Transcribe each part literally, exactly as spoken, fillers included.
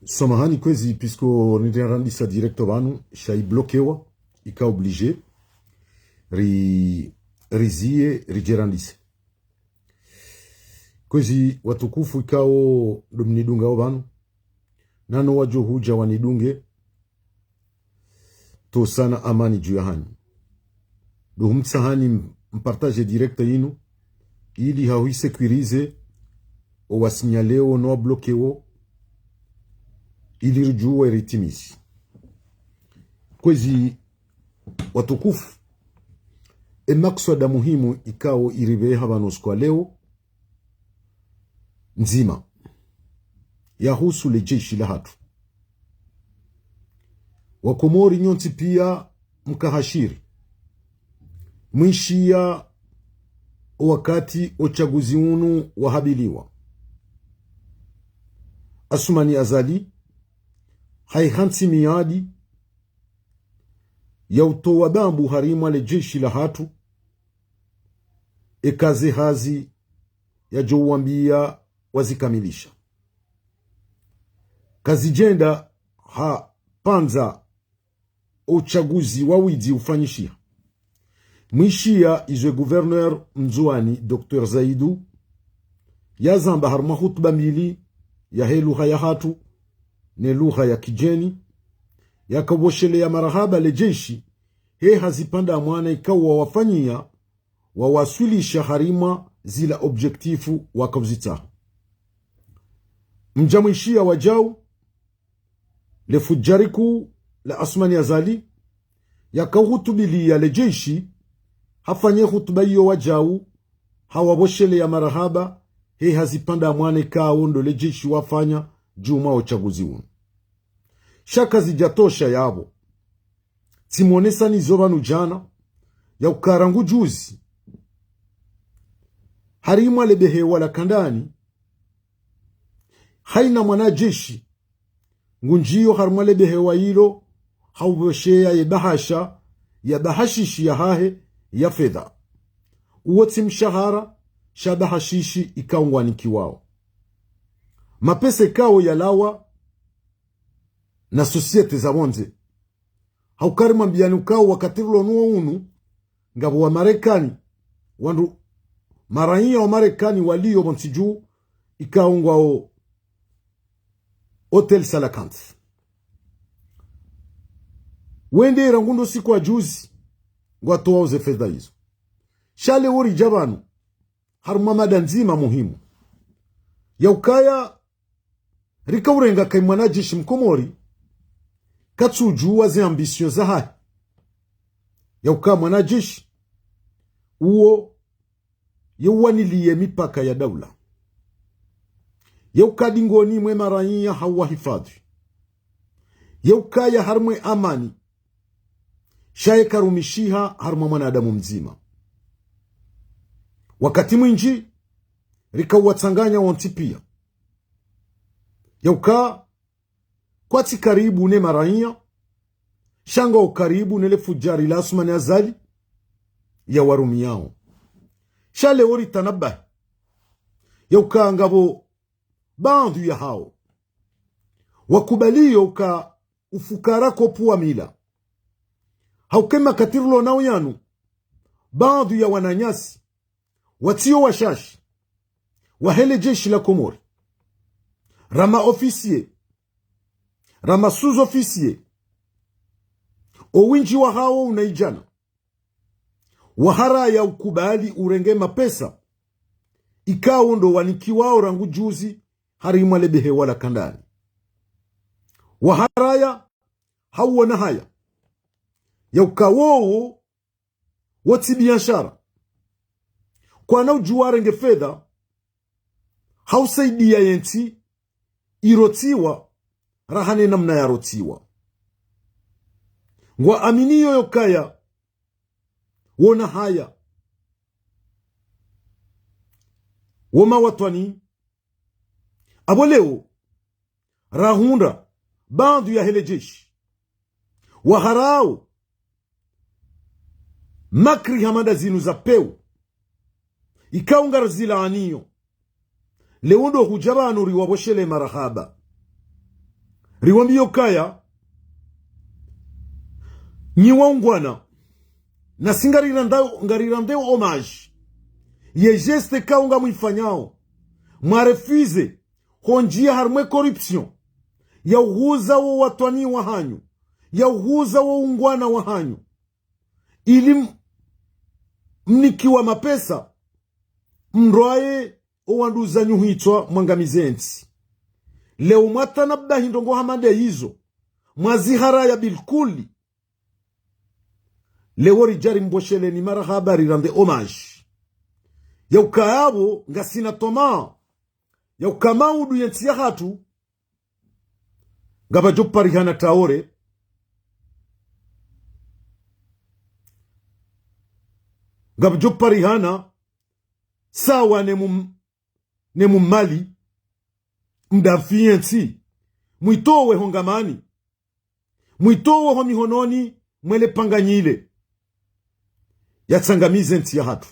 Samahani kwezi, puisque nirandisa direct pvanu, sha iblokewa, ika obligé, ri, rizie, ridjerandise. Kwezi watukufu ikao ndo mnidungao pvanu, nano wadjo hudja wanidunge, ntsotsana amani dju yahanyu. Ndo humtsahani m-, mpartage direct yinu, ili hau isécuriser owasinyaleo no wablokewo, ili ridjuwe ritimizi. Kwezi watukufu, emakswada muhimu ikao iripveha pvanu usiku wa leo, ndzima yahusu le jeshi lahatru. Wakomori nyontsi pia mkahashiri, mwishiya owakati ochaguzi unu wahabiliwa. Asumani Azali haihantsi miadi ya utowa bambu harimwa le jeshi lahatru, eka ze hazi yadjo uwambiya wazikamilisha. Kazidjenda hapvandza uchaguzi wa widzi ufanyishiha. Mwishiya izo e gouverneur Mndzuwani, Docteur Zaidou, yazamba harumwa hutuba mbili, yahe lugha yahatru, ne lugha ya kidjeni, yakaupvosheleya marahaba le jeshi, he hazi pvanda mwana ikao wawafanyiya, wawaswilisha harimwa zila objectif wakauzitsaha. Mdja mwishiya wadjau, le fudjari kuu la Asumani Azali, yakauhutubiliya le jeshi, hafanye hutuba iyo wadjau, hawapvosheleya marahaba, he hazi pvanda mwana ikao ndo le jeshi wafanya djuu mwa uchaguzi unu. Sha kazidjatosha yapvo. Tsimwonesani zo pvanu djana, ya uka rangu juzi, harimwa le behewa la Kandani, haina mwanajeshi ngundjiyo harimwa le behewa ilo, haupvosheya ye bahasha ya bahashishi yahahe ya fedha. Uwo tsi mshahara, sha bahashishi ikao ngwanikiwao. Mapesa ikao yalawa na société za pvondze. Hauka rimwambiyani ukao wakati rilo nuwo unu, ngapvo wa Marekani, wandru maraiya wa Marekani waliyo pvontsi dju, ikao ngwao Hotel Salakanthe. Wende rangu ndo usiku wa juzi, ngwatowao ze fedha izo. Sha leo ridja pvanu, harumwa mada ndzima muhimu. Ya ukaya rikaurenga kai mwanajeshi mkomori, katsudjuwa ze ambition zahahe. Ya uka mwanajeshi, uwo, ye uwaniliye mipaka ya daula. Ye uka dingoni mwe maraiya hauwahifadhwi. Ye ukaya harimwa e amani, sha ye karumishiha harimwa mwanadamu mdzima. Wakati mwindji, rikauwatsanganya wontsi pia. Ya uka kwatsi karibu ne maraiya, sha ngwao karibu ne le fudjari la Asumani Azali, yawarumiyao. Sha leo ritanabahi, ya uka ngapvo baadhwi yahao wakubaliyo uka ufukara kopvuwa mila. Hauka e makati rilo nao yanu, baadhwi ya wananyasi, watsiyo washashi, wahe le jeshi la Komori, ra ma officier, ra ma sous-officier, owindji wahao unaidjana, waharaya ukubali urenge mapesa ikao ndo wanikiwao rangu juzi harimwa le behewa la Kandani. Waharaya hauona haya, ya uka wowo, wo tsi biashara. Kwana udjuwa arenge fedha, hausaidiya yentsi irotsiwa, raha ne namna yarotsiwa. Ngwaaminiyo yo ukaya, wona haya, wo mawatwani, apvo leo, rahundra, baadhwi yahe le jeshi, waharao makri hama nda zinu za pewu, ikao ngarizilaaniyo. Leo ndo hudja pvanu riwapvoshele marahaba. Riwambiyo ukaya, nyi waungwana, nasi ngarirandao, ngarirandeo hommage ye geste ikao ngamwifanyao, mwa refuser hondjia harumwa ye corruption, ya uhuza wo watwani wahanyu, ya uhuza wo ungwana wahanyu, ili m-, mnikiwa mapesa, mrwaye owanduzanyu hitswa mwangamize entsi. Leo mwatanabahi ndrongoo hama nde yizo, mwaziharaya bilkuli. Leo ridja rimbosheleni marahaba, rirande hommage. Ya ukaya apvo ngasina twamaa ya uka maudu yentsi yahatru ngapvadjo parihana Traoré, ngapvadjo parihana sawa ne mum-, ne mumali, mdamfi yentsi, mwitowe ho ngamani, mwitowe ho mihononi mwe le panga nyile, yatsangamize ntsi yahatru.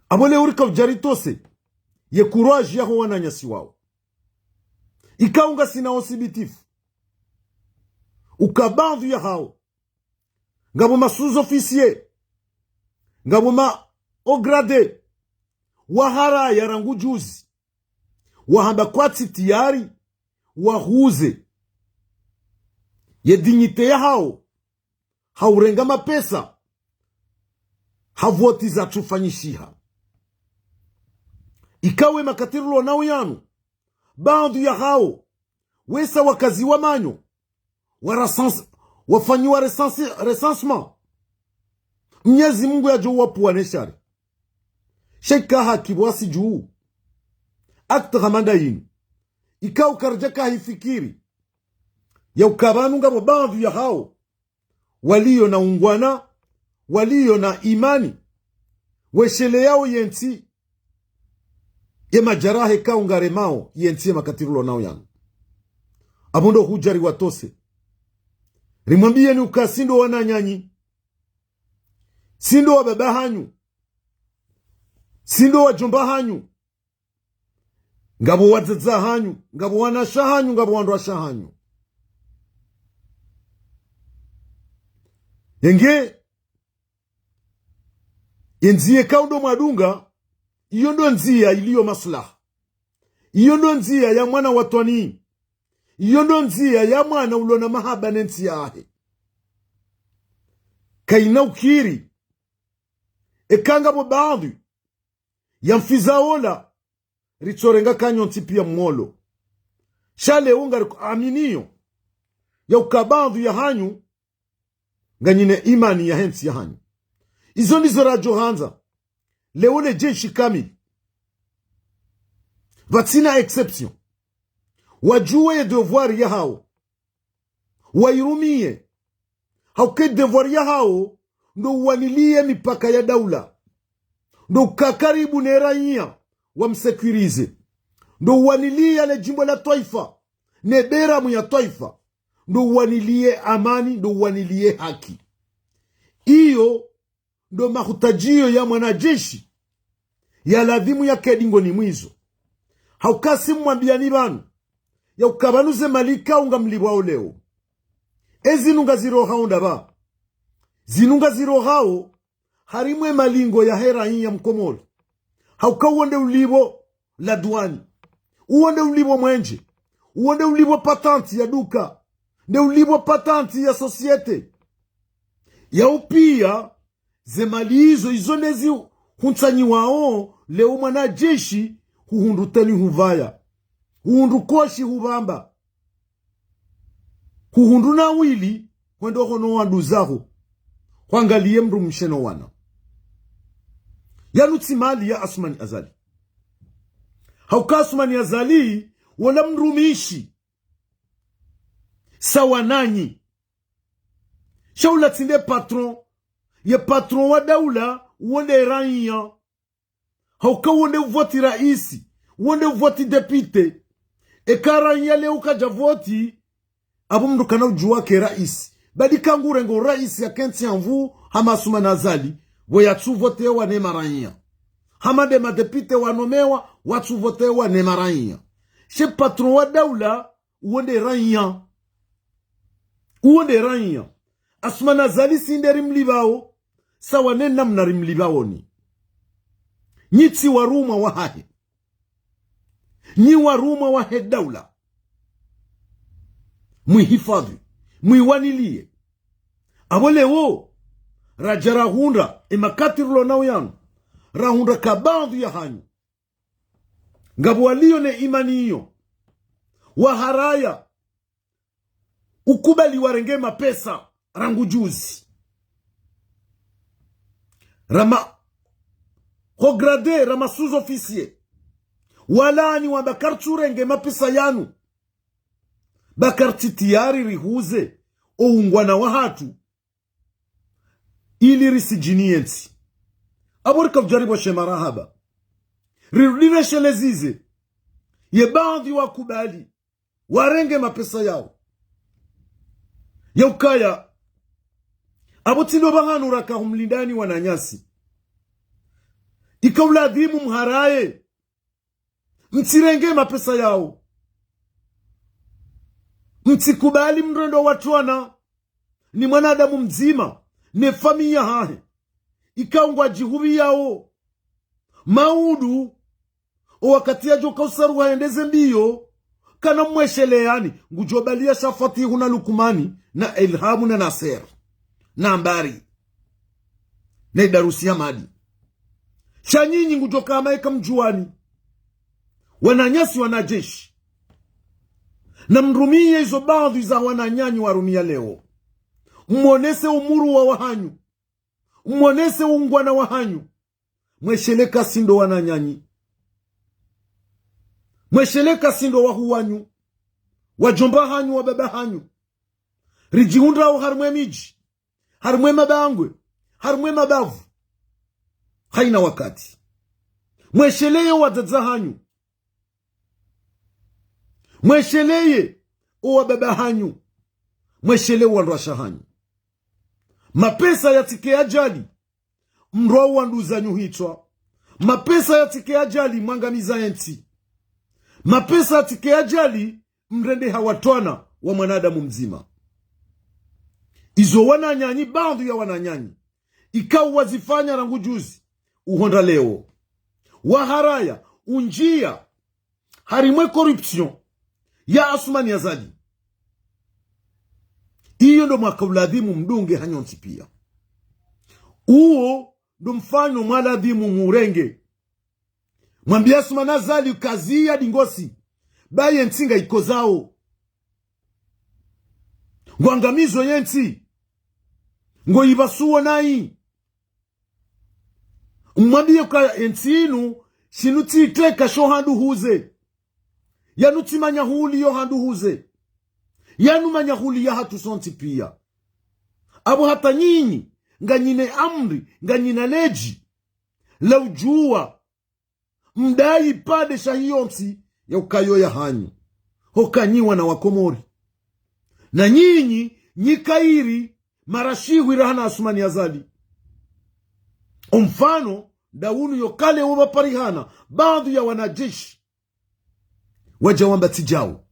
Apvo leo rika udja ritose ye courage yaho wananyasi wao. Ikao ngasina osibitifu uka baadhwi yahao ngapvo ma sous-officiers, ngapvo ma hauts gradés, waharaya rangu juzi, wahamba kwatsi tayari wahuze ye dignité yahao, ha urenga mapesa, ha voti zatsufanyishiha. Ikao ye makati rilo nao yanu, baadhwi yahao, wesa wakaziwa manyo, wa recense-, wafanyiwa recense-, recensement. Mnyezi Mungu yadjo uwapvuwa ne shari. Sha ika haki pvwasi dju. Acte hama nda yinu, ikao karidja kahifikiri ya uka pvanu ngapvo baadhwi yahao waliyo na ungwana, waliyo na imani, wesheleyao yentsi, ye majaraha ikao ngaremao yentsi ye makati rilo nao yanu. Apvo ndo hudja riwatose, rimwambiyeni uka si ndo wananyanyu, si ndo wababa hanyu, si ndo wadjomba hanyu, ngapvo wadzadze hanyu, ngapvo wanashe hanyu, ngapvo wandruwashe hanyu. Yenge, ye ndzia ikao ndo mwadunga, iyo ndo ndzia iliyo maslaha. Iyo ndo ndzia ya mwana watwani. Iyo ndo ndzia ya mwana ulo na mahaba ne ntsi yahe. Kaina ukiri, eka ngapvo baadhwi ya mfiza ola, ritsorenga kanyo ntsi piya molo. Sha leo ngariko aminiyo ya uka baadhwi yahanyu nganyina imani yahe ntsi yahanyu. Izo ndizo radjo handza. Leo le jeshi kamili, pvatsina exception, wadjuwe ye devoir yahao, wairumiye. Hauka ye devoir yahao ndo uwaniliye mipaka ya daula, ndo uka karibu ne raiya, wamsécuriser, ndo uwaniliya le djimbo la twaifa, ne beramu ya twaifa, ndo uwaniliye amani, ndo uwaniliye haki. Iyo ndo mahutadjiyo ya mwanajeshi, ya ladhimu yake dingoni mwizo. Hauka si mwambiyani pvanu ya uka pvanu ze mali ikao ngamlipvwao leo, ezinu ngazirohao ndapvi? Zinu ngazirohao harimwa ye malingo yahe raiya mkomori. Hauka uwo nde ulipvo la douane, uwo nde ulipvo mwenje, uwo nde ulipvo patente ya duka, nde ulipvo patente ya société. Yaupiya ze mali izo, izo ndezi huntsanyiwao leo mwanajeshi, huhundru tenue hupvaya, huhundru koshi hupvamba, huhundru na wili, hwendo hono wanduzaho, hwangaliye mdrumshe no wana. Yanu tsi mali ya Assoumani Azali. Hauka Assoumani Azali, wola mrumishi sawa nanyi. Sha ula tsi nde patron. Ye patron wa daula, uwo nde raiya. Hauka uwo nde uvoti raisi, uwo nde uvoti député. Eka raiya leo kadja voti, apvo mndru kana udjuwa ke raisi. Badi kangu rengo raisi ya kentsi ya nvu hama Assoumani Azali, pvo yatsuvotewa ne maraiya. Hama nde madéputé wanomewa, watsuvotewa ne maraiya. She patron wa daula, uwo nde raiya. Uwo nde raiya. Asumani Azali si nde rimlipvao, sawa ne namna rimlipvaoni. Nyi tsi warumwa wahahe. Nyi warumwa wahe daula. Mwihifadhwi, mwiwaniliye. Apvo leo, radja rahundra, emakati rilo nayo yanu, rahundra ka baadhwi yahanyu ngapvo walio ne imani iyo, waharaya ukubali warenge mapesa rangu juzi. Rama, haut gradé, rama sous-officier, walaani wamba karitsurenge mapesa yanu, ba karitsi tayari rihuze o ungwana wahatru, ili risidjini yentsi. Apvo rika udjaribu she marahaba. Rirudi resheleze ze, ye baadhwi wakubali warenge mapesa yawo. Ya ukaya, apvo tsi ndo pvahanu raka humlindani wananyasi. Ika uladhimu mharaye. Mtsirenge mapesa yawo. Mtsikubali mrendo wa twana ni mwanadamu mdzima, ne famiyi yahahe, ikao ngwadjihupviyawo. Maudu, o wakati yadjo kausaru waendeze mbiyo, kana mwesheleyani, ngudjo baliya sha Fatihu na Lukumani, na Ilhamu na Nasser, na Ambari, na Idarusi Hamadi. Sha nyinyi ngudjo kama ika mdjuwani. Wananyasi wanajeshi, na mrumiye izo baadhwi za wananyanyu warumiya leo. Mwonese umuruwa wahanyu. Mwonese ungwana wahanyu. Mwesheleye ka si ndo wananyanyu. Mwesheleye ka si ndo wahuu wanyu, wadjomba hanyu, wababa hanyu. Ridjihundrao harimwa emidji, harimwa emabangwe, harimwa emabavu. Haina wakati. Mwesheleye owadzadze hanyu. Mwesheleye owababa hanyu. Mwesheleye owandruwashe hanyu. Mapesa yatsike yadjali mrwa wanduzanyu hitswa. Mapesa yatsike yadjali mwangamiza yentsi. Mapesa yatsike yadjali mrende ha watwana wa mwanadamu mdzima. Izo wananyanyu, baadhwi ya wananyanyu, ikao wazifanya rangu juzi, uhondra leo, waharaya, undjiya harimwa e corruption ya Assoumani Azali. Iyo ndo mwaka uladhimu mdunge ha nyontsi piya. Uwo ndo mfanyo mwaladhimu murenge. Mwambiye Assoumani Azali ukaziya dingosi, ba yentsi ngayikozao. Ngwangamizo yentsi. Ngoyipvasuo nayi. Mwambiye uka yentsi inu, shinu tsi iteka sho handru huze. Yanu tsi manyahuli yo handru huze. Yanu manyahuli yahatru sontsi piya. Apvo hata nyinyi, nganyina amri, nganyina ledji la udjuwa mdayi pvandre sha hiyo ntsi ya ukayo yahanyu. Hoka nyi wana wa Komori. Na nyinyi, nyi kayiri marashihwi rahana Assoumani Azali. Omfano nda unu, yokale wapvarihana baadhwi ya wanajeshi wadja wamba tsi djau.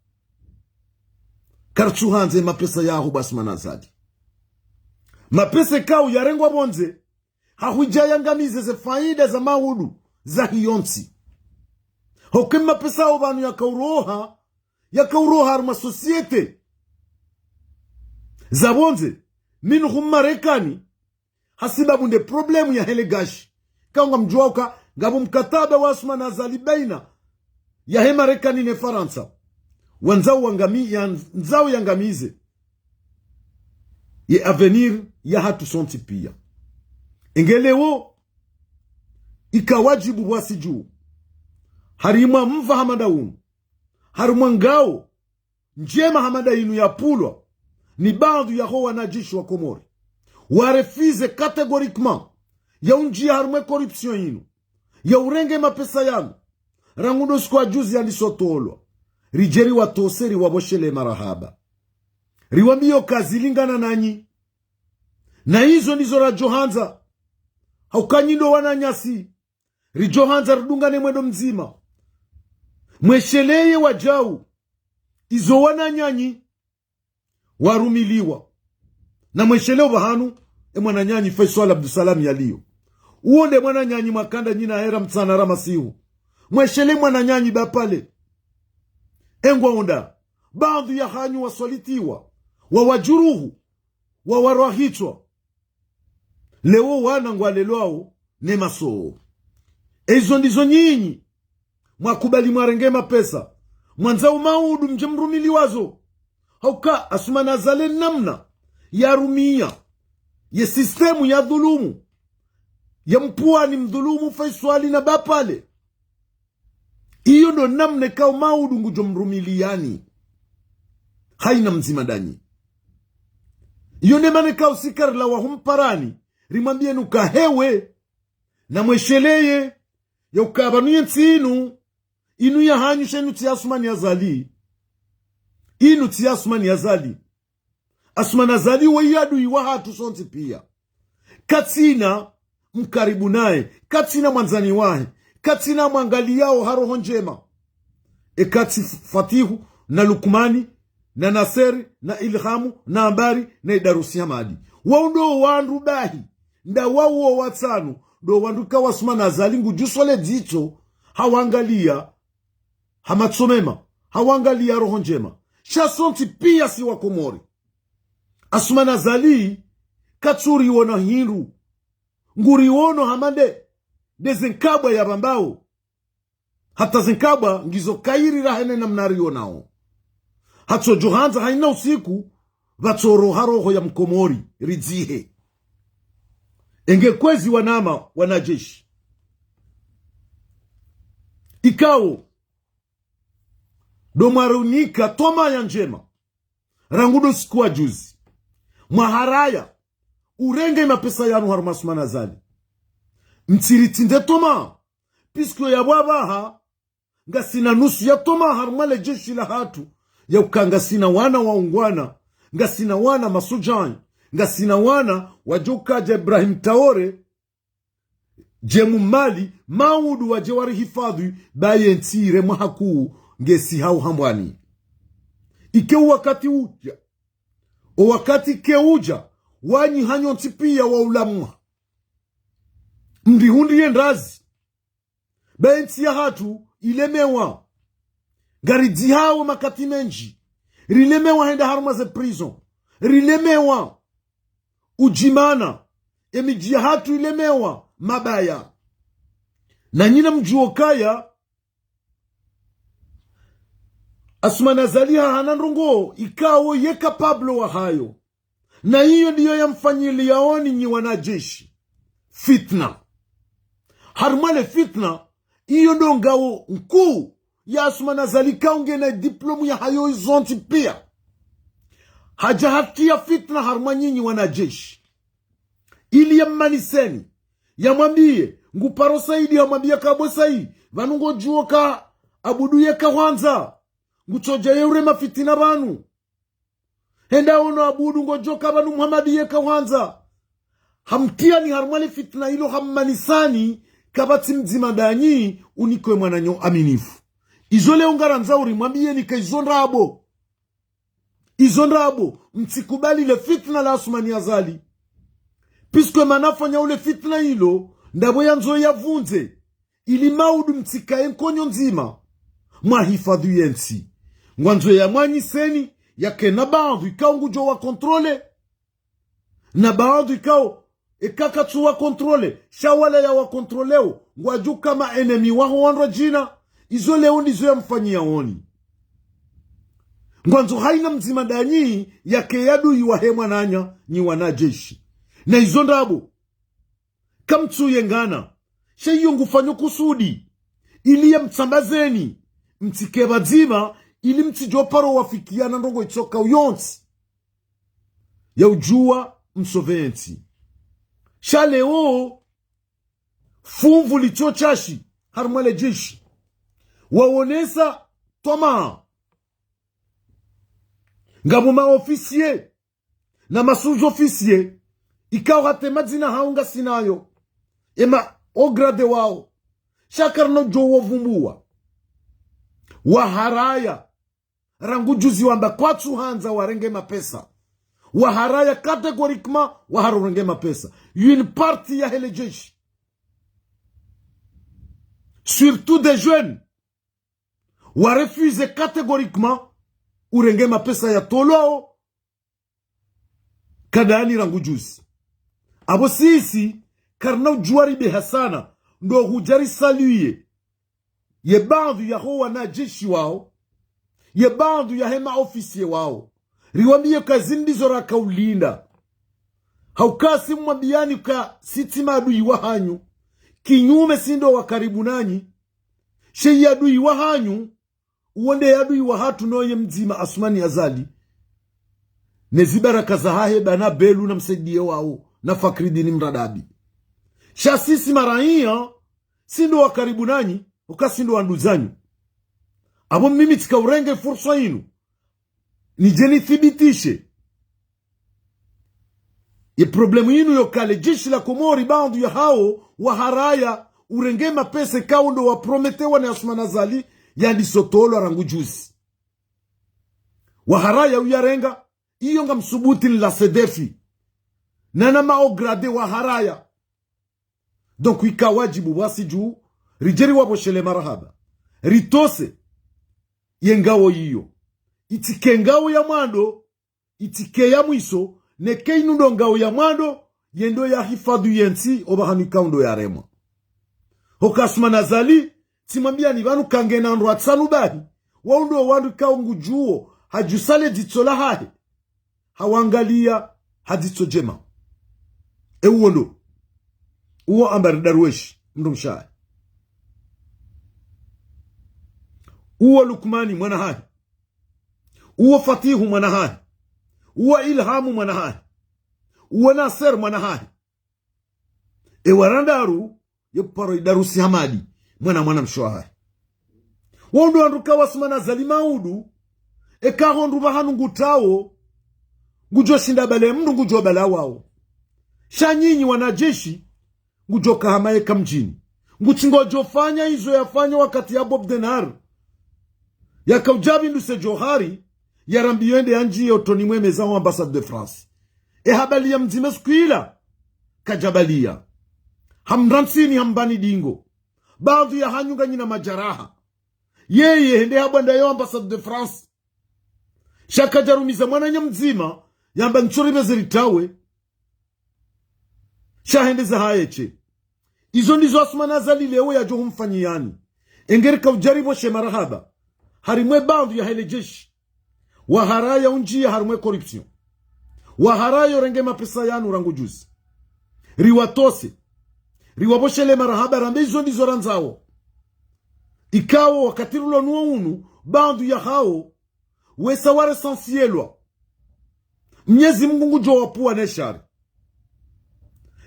Karitsuhandza emapesa yaho bo Assoumani Azali. Mapesa ikao yarengwa pvondze, hahwidja yangamize ze faida za maudu za hiyo ntsi. Hoka emapesa yaho pvanu yakauroha, yakauroha harumwa société za pvondze, minhum Marekani, hasibabu nde problème yahe le gaz. Ikao ngamdjuwao uka ngapvo mkataba wa Assoumani Azali baina yahe Marekani ne Farantsa. Wandzao wangami-, yandzao yangamize ye avenir yahatru sontsi piya. Enge leo, ika wadjibu pvwasi dju, harimwa mva hama nda unu, harimwa ngao ndjema hama nda inu yapvulwa ni baadhwi yaho wanajeshi wa Komori, warefuze catégoriquement ya undjiya harimwa e corruption inu, ya urenge mapesa yanu, rangu ndo usiku wa juzi yandisa utolwa. Ridje riwatose, riwapvosheleye marahaba. Riwambiye uka zilingana nanyi. Na izo ndizo radjohandza. Hauka nyi ndo wananyasi. Ridjohandza ridungane mwendo mdzima. Mwesheleye wadjau. Izo wananyanyu warumiliwa. Na mweshelee pvahanu, e mwananyanyu Faisal Abdussalam yaliyo. Uwo nde mwananyanyu mwakanda nyina hera mtsana ra masihu. Mweshelee mwananyanyu Bapale. Engwa onda, baadhwi yahanyu waswalitiwa, wawajuruhu, wawarwahitswa. Leo wana ngwalelwao ne masoo. Eizo ndizo nyinyi mwakubali mwarenge mapesa, mwandzao maudu mdje mrumiliwa zo. Hauka Assoumani Azali namna yarumia ye système ya dhulumu, ya mpwani mdhulumu Faisal na Bapale. Iyo ndo namna ikao maudu ngudjo mrumiliyani. Haina mdzima ndanyi. Iyo nde mana ikao si karila wahumparani, rimwambiyeni uka hewe, na mwesheleye, ya uka pvanu ye ntsi inu, inu yahanyu sha inu tsi ya Assoumani Azali. Inu tsi ya Assoumani Azali. Assoumani Azali wo ye adui wahatru sontsi piya. Katsina mkaribu naye, katsina mwandzani wahe, katsina mwangaliyao ha roho ndjema. Eka tsi Fatihu, na Lukmani, na Naseri, na Ilhamu, na Ambari, na Idarusi Hamadi. Wao ndo wandru bahi, nda wao wo watsanu, ndo wandru ikao Assoumani Azali ngudjusole dzitso, hawangaliya ha matso mema, hawangaliya ha roho ndjema. Sha sontsi piya si Wakomori. Assoumani Azali katsuriwono hindru. Nguriwono hama nde, nde ze nkabwa yapvambao. Hata ze nkabwa ngizo kayiri rahe ne namna riwonao. Hatsodjo handza haina usiku, pvatsoroha roho ya Mkomori, ridzihe. Enge kwezi wanama, wanajeshi. Ikao, ndo mwarunika twamaa ya ndjema. Rangu ndo siku wa juzi. Mwaharaya, urenge mapesa yanu harumwa Assoumani Azali. Mtsiritsinde twamaa, puisque yapvo apvaha, ngasina nusu ya twamaa harumwa le jeshi lahatru, ya uka ngasina wana waungwana, ngasina wana masudjai, ngasina wana wadjo ukadja Ibrahim Traoré, dje mu Mali, maudu wadje warihifadhwi, ba ye ntsi iremwa hakuu, ngesi hau hambwani. Ike o wakati udja, o wakati ike udja, wanyu hanyu ntsi piya wa ulamwa. Mrihundriye ndrazi, ba ye ntsi yahatru ilemewa. Ngaridzihao makati mendji. Rilemewa hwenda harumwa ze prison. Rilemewa udjimana. Emidji yahatru ilemewa mabaya. Na nyinyi mdjuwe ukaya Assoumani Azali hahana ndrongoo ikao ye capable wahayo. Na iyo ndiyo yamfanyiliyaoni nyi wanajeshi. Fitna. Harumwa le fitna, iyo ndo ngao nkuu ya Assoumani Azali ikao ngena diplôme yahayo zontsi piya. Hadja hatriya fitna harumwa nyinyi wanajeshi. Ili yammaniseni, yamwambiye, nguparo Saidi, hamwambiya ka bo Saidi, pvanu ngodjuwo ka Abudu ye kahwandza. Ngutsodja ye urema fitina pvanu. Hwenda wono Abudu ngodjo ka pvanu Muhamadi ye kahwandza. Hamtriyani harumwa le fitina ilo hammanisani, kapvatsi mdzima ndanyi unikwe mwananyo aminifu. Izo leo ngarandzao rimwambiyeni ka izo ndrabo. Izo ndrabo, mtsikubali le fitina la Assoumani Azali. Puisque mana afanyao le fitina ilo, ndrabo yandzo yavundze. Ili maudu mtsikaye nkonyo ndzima, mwahifadhwi ye ntsi. Ngwandzo yamwanyiseni, yake na baadhwi ikao ngudjo wa contrôler. Na baadhwi ikao, eka katsu wa contrôler, sha wala ya wa contrôleo, ngwadjo uka ma ennemi waho wandru wadjina, izo leo ndizo yamfanyiyaoni. Ngwandzo haina mdzima ndanyi, yake adui wahe mwananya, nyi wanajeshi. Na izo ndrabo. Kamtsu yengana. Sha iyo ngufanyo kusudi. Ili yamtsambazeni. Mtsike pvadzima. Ili mtsidjo paro wafikiana ndrongoo itsoka uyontsi. Ya udjuwa msove ye ntsi. Sha leo, funvu litso shashi. Harumwa le jeshi. Waonesa twamaa. Ngapvo ma officiers. Na ma sous-officiers, ikao hata emadzina hawo ngasinayo. Ema haut gradé wawo. Sha karina udjo wavumbuwa. Waharaya. rangu juzi wamba kwatsu handza warenge mapesa. Waharaya catégoriquement, waharurenge mapesa. Une partie yahe le jeshi, surtout des jeunes, wa refusé catégoriquement urenge mapesa yatolwao Kadaani rangu juzi. Apvo sisi, karina udjuwa ribeha sana, ndo hudja ri saluer ye baadhwi yaho wanajeshi wao, ye baadhwi yahe ma officiers wao. Riwambiye ka zinu ndizo raka ulinda. Hauka si mwambiyani ka si tsi maadui wahanyu. Kinyume si ndo wa karibu nanyi. She ye adui wahanyu, uwo nde adui wahatru noye mdzima Assoumani Azali. Ne zibaraka zahahe bana Belou na msaidiye wao, na Fakridine Mradabi. Sha sisi maraiya, si ndo wa karibu nanyi, uka si ndo wanduzanyu. Apvo mimi tsika urenge fursa inu, nidje nithibitishe ye problème inu yoka le jeshi la Komori baadhwi yahao waharaya urenge mapesa ikao ndo wa promettewa ne Assoumani Azali yandisa utolwa rangu juzi. Waharaya uyarenga, iyo ngamsubuti nilance défi. Nana ma hauts gradés waharaya. Donc, ika wadjibu wasi dju, ridje riwapvoshele marahaba. Ritose ye ngawo yiyo. Itsike ngawo ya mwando, itsike ya mwiso, neka inu ndo ngawo ya mwando, ye ndo ya hifadhwi ye ntsi, opvahanu ikao ndo yaremwa. Hoka Assoumani Azali, tsimwambiyani pvanu ka ngena wandru watsanu bahi, wao ndo wandru ikao ngudjuwo, hadjusa le dzitso lahahe, hawangaliya ha dzitso djema. E uwo ndo. Uwo Ambari Darweshi, mndru mshe wahe. Uwo Lukmani mwana hahe. Uwo Fatihu mwana hahe. Uwo Ilhamu mwana hahe. Uwo Nasser mwana hahe. E wa randaru, ye paro Idarusi Hamadi, mwana mwana mshe wahahe. Wao ndo wandru ka wa Assoumani Azali maudu, eka hondru pvahanu ngutawo, ngudjo shinda bale mndru ngudjo bala wao. Sha nyinyi wanajeshi, ngudjo ka hama yeka mdjini. Ngutsi ngodjo fanya izo yafanya wakati ya Bob Denard. Yaka udja pvinduse Djohar, yarambiye yende yandjiye otroni mwe meza ho ambassade de France. E habaliya mdzima siku ila, kadjabaliya. Hamrantsini hambani dingo. Baadhwi yahanyu nganyina majaraha. Yeye hende habwanda yo ambassade de France. Sha kadjarumiza mwananya mdzima, yamba ntsu ripveze ritawe. Sha hende zahahe she. Izo ndizo Assoumani Azali leo yadjo humfanyiyani. Engeri ka udja ripvoshe marahaba. Harimwa e baadhwi yahe le jeshi. Waharaya undjiya harimwa e corruption. Waharaya urenge mapesa yanu rangu juzi. Riwatose. Riwapvoshele marahaba rambe izo ndizo randzawo. Ikao wakati rulo nuwo unu, baadhwi yahao, wesa wa recenséelwa. Mnyezi Mungu ngudjo wapvuwa ne shari.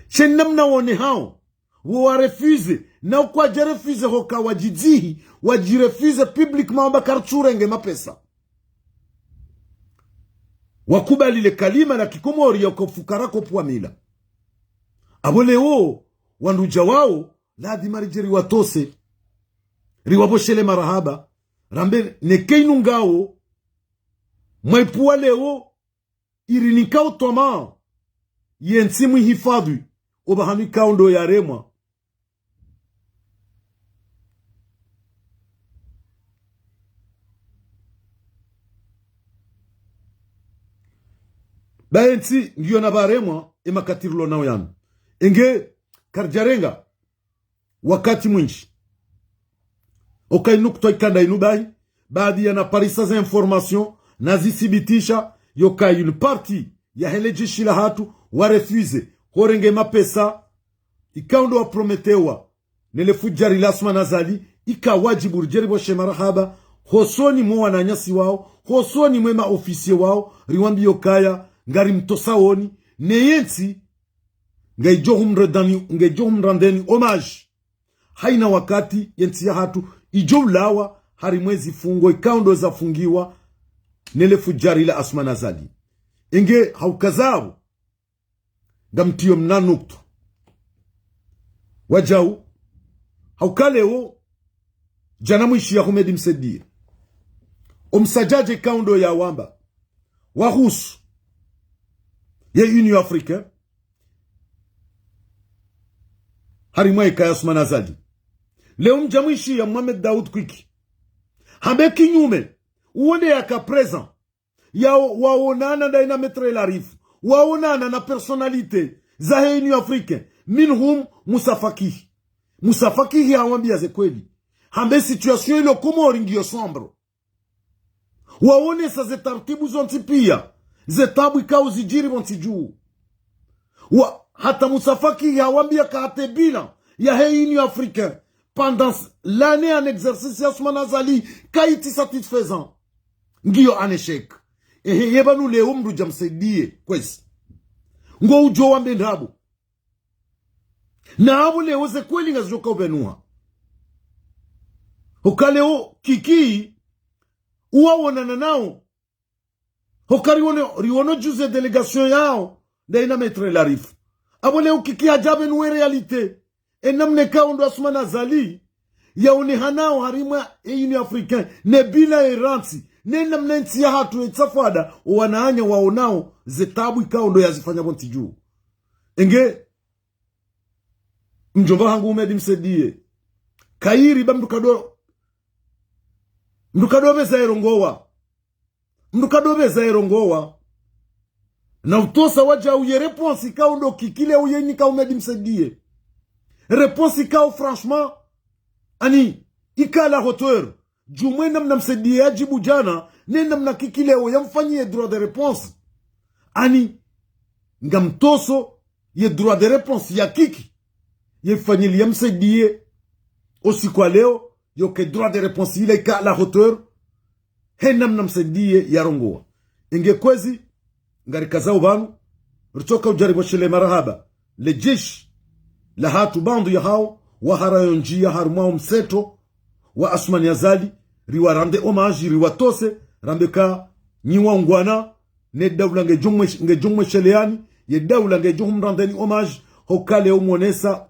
She namna wone hao, wo wa refusé, na ukwadja refusé hoka wadjidzihi, wadji refusé publiquement wamba kartsu renge mapesa. Wakubali le kalima la kikomori ya uka ufukara kopvwa mila. Apvo leo, wandru dja wao, ladhima ridje riwatose. Riwapvoshele marahaba. Rambe neka inu ngawo, mwaipvuwa leo, irinika utwama, ye ntsi mwihifadhwi, opvahanu ikao ndo yaremwa. Ba ye ntsi ngiyo na pvaremwa, e makati rulo nawo yanu. Enge, karidjarenga wakati mwindji. Oka inukutwa ikanda inu bahi, baadhwi yanaparisa ze informations, nazithibitisha, yoka une partie yahe le jeshi lahatru, wa refusé, horenge mapesa, ikao ndo wa promettewa, ne le fudjari la Assoumani Azali, ika wadjibu ridje ripvoshe marahaba, hosoni mwo wananyasi wao, hosoni mwe ma officiers wao, riwambiye ukaya, ngarimtosawoni, ne ye ntsi, ngaidjo humredani, ngaidjo humrandeni hommage. Haina wakati ye ntsi yahatru idjo ulawa harimwa e zifungo ikao ndo zafungiwa ne le fudjari la Assoumani Azali. Enge hauka zapvo, ngamtiyo mna nukutwa. Wadjau, hauka leo, djana mwishiya Houmed Msaidié. Omsadjadje kaundo yawamba wahusu ye Union Africaine, harimwa eka ya Assoumani Azali. Leo mdja mwishiya Mohamed Daoud Kiki hambe kinyume, uwo nde yaka présent, ya waonana ndaye na Maître El Arif, waonana na personnalité zahe Union Africaine, minhum Moussa Faki. Moussa Faki hawambiya ze kweli, hambe situation ilo Komori ngiyo sombre. Waonesa ze taratibu zontsi piya, ze taabu ikao zidjiri pvontsi dju. Wa, hata Moussa Faki hawambiya ka hata bilan yahe Union Africaine pendant l'année en exercice ya Assoumani Azali kayitsi satisfaisant. Ngiyo en échec. Ehe, ye pvanu leo mndru dja msaidiye, kwezi. Ngo udjo wambe ndrabo. Na apvo leo ze kweli ngazidjo ka upvenuha. Hoka leo Kiki uwaonana nao. Hoka riwono, riwono djuzi délégation yao ndaye na Maître El Arif. Apvo leo Kiki hadja pvenuwe réalité. E namna ikao ndo Assoumani Azali yaonehanao harimwa e Union Africaine, ne bilan erantsi, ne namna entsi yahatru yetsafwada, owananya waonao ze taabu ikao ndo yazifanya pvontsi dju. Enge mdjomba hangu Mohamed Msaidié, kayiri ba mndru kado, mndru kado pveza yerongowa. Mndru kado pveza yerongowa. Na utosa wadja uye réponse ikao ndo Kiki leo uye nika Mohamed Msaidié. Réponse ikao franchement, ani, ika à la hauteur. Djumwe namna Msaidié yadjibu djana, ne namna Kiki leo yamfanyiye droit de réponse. Ani, ngamtoso ye droit de réponse ya Kiki yefanyiliya Msaidié osiku wa leo, yoke droit de réponse ila ika à la hauteur he namna Msaidié yarongowa. Enge kwezi, ngarikazao pvanu, ritsoka udjaribu shile marahaba le jeshi lahatru, bandu yahao waharayo ndjiya harimwa omseto wa Assoumani Azali, riwarende hommage, riwatose, rambe ka nyi waungwana, ne daula ngedjo mwe-, ngedjo mwesheleyani, ye daula ngedjo humrendeni hommage, hoka leo mwonesa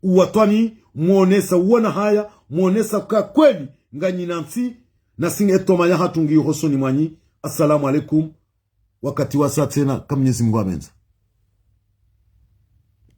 uwatwani, mwonesa uwona haya, mwonesa ka kweli nganyi na ntsi, na singe etoma yahatru ngiyo hosoni mwanyi. Assalamu alaikum. Wakati wasa tsena, ka Mnyezi Mngu apvendza.